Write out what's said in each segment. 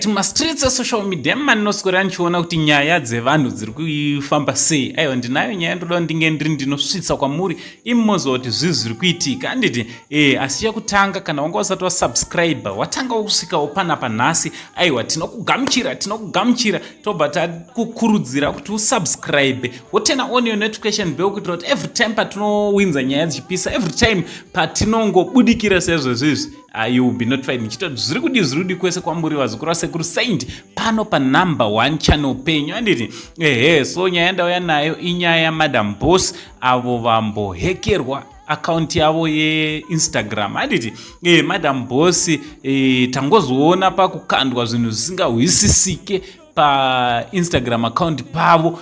Right, mumastreets esocial media mandinoswera ndichiona kuti nyaya dzevanhu dziri kufamba sei. Aiwa, ndinayo nyaya ndoda ndinge ndiri ndinosvitsa kwamuri imi moziva kuti zvii zviri kuitika, handiti? Asi chekutanga, kana wanga usati wasubscribe, watanga kusvikawo panapa nhasi, aiwa, tinokugamuchira, tinokugamuchira. Tobva takukurudzira kuti usubscribe, woturn on your notification bell kuitira kuti every time patinowinza nyaya dzichipisa, every time patinongobudikira sezvezvizvi, you will be notified ndichita zviri kudi, zviri kudi kwese kwamuri, vazukuru vasekuru Saint, pano panumber one channel penyu, handiti? Ehe, so nyaya ndauya nayo inyaya yaMadam Boss, avo vambohekerwa akaunti yavo yeInstagram, handiti? Madam Boss, tangozoona pakukandwa zvinhu zvisingahwisisike paInstagram account pavo.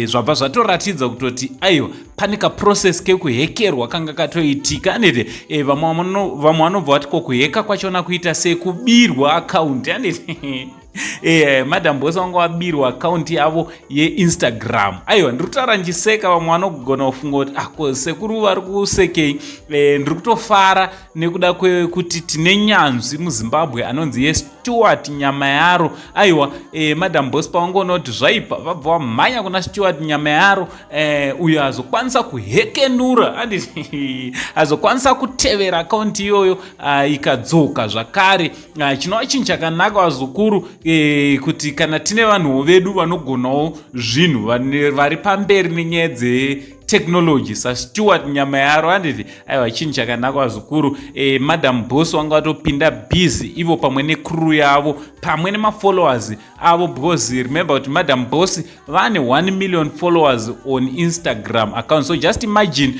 Zvabva zvatoratidza kutoti aiwa, pane kaprocess kekuhekerwa kanga katoitika, handiti? Vamwe vanobva vati ko kuheka kwachona kuita sekubirwa akaunti, handiti? Madam Boss vanga vabirwa akaunti yavo yeInstagram. Aiwa, ndiri kutaura ndichiseka, vamwe vanogona kufunga kuti ako ah, sekuru vari kusekei. Ndiri kutofara nekuda kwekuti tine nyanzvi muZimbabwe anonzi yeStewart Nyama Yaro. Aiwa, Madam Boss pavangoona kuti zvaipa, vabva vamhanya kuna Stewart Nyama Yaro, uyo azokwanisa kuhekenura, handiti? Azokwanisa kutevera akaunti iyoyo, ikadzoka zvakare, chinova chinhu chakanaka, vazukuru, kuti kana tine vanhuwo vedu vanogonawo zvinhu vari pamberi nenyaya dzetechnology saStewart Nyama Yaro, handiti? Aiwa, chinhu chakanaka, vazukuru. Madam Boss vanga vatopinda busy ivo pamwe necrew yavo, pamwe nemafollowers avo, because remember kuti Madam Boss vane 1 million followers on Instagram account. So just imagine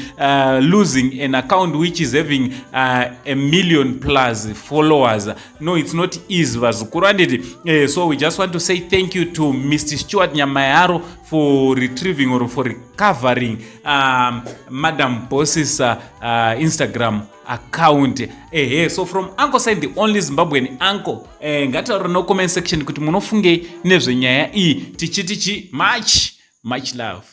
losing an account which is having a million plus followers. No, it's not easy, vazukuru, handiti? So we just want to say thank you to Mr Stewart Nyamayaro for retrieving or for recovering Madam Boss's Instagram account. Ehe, so from Uncle Saint, the only Zimbabwean uncle, ngataura no comment section kuti munofungei nezvenyaya iyi. Tichiti chi much much love.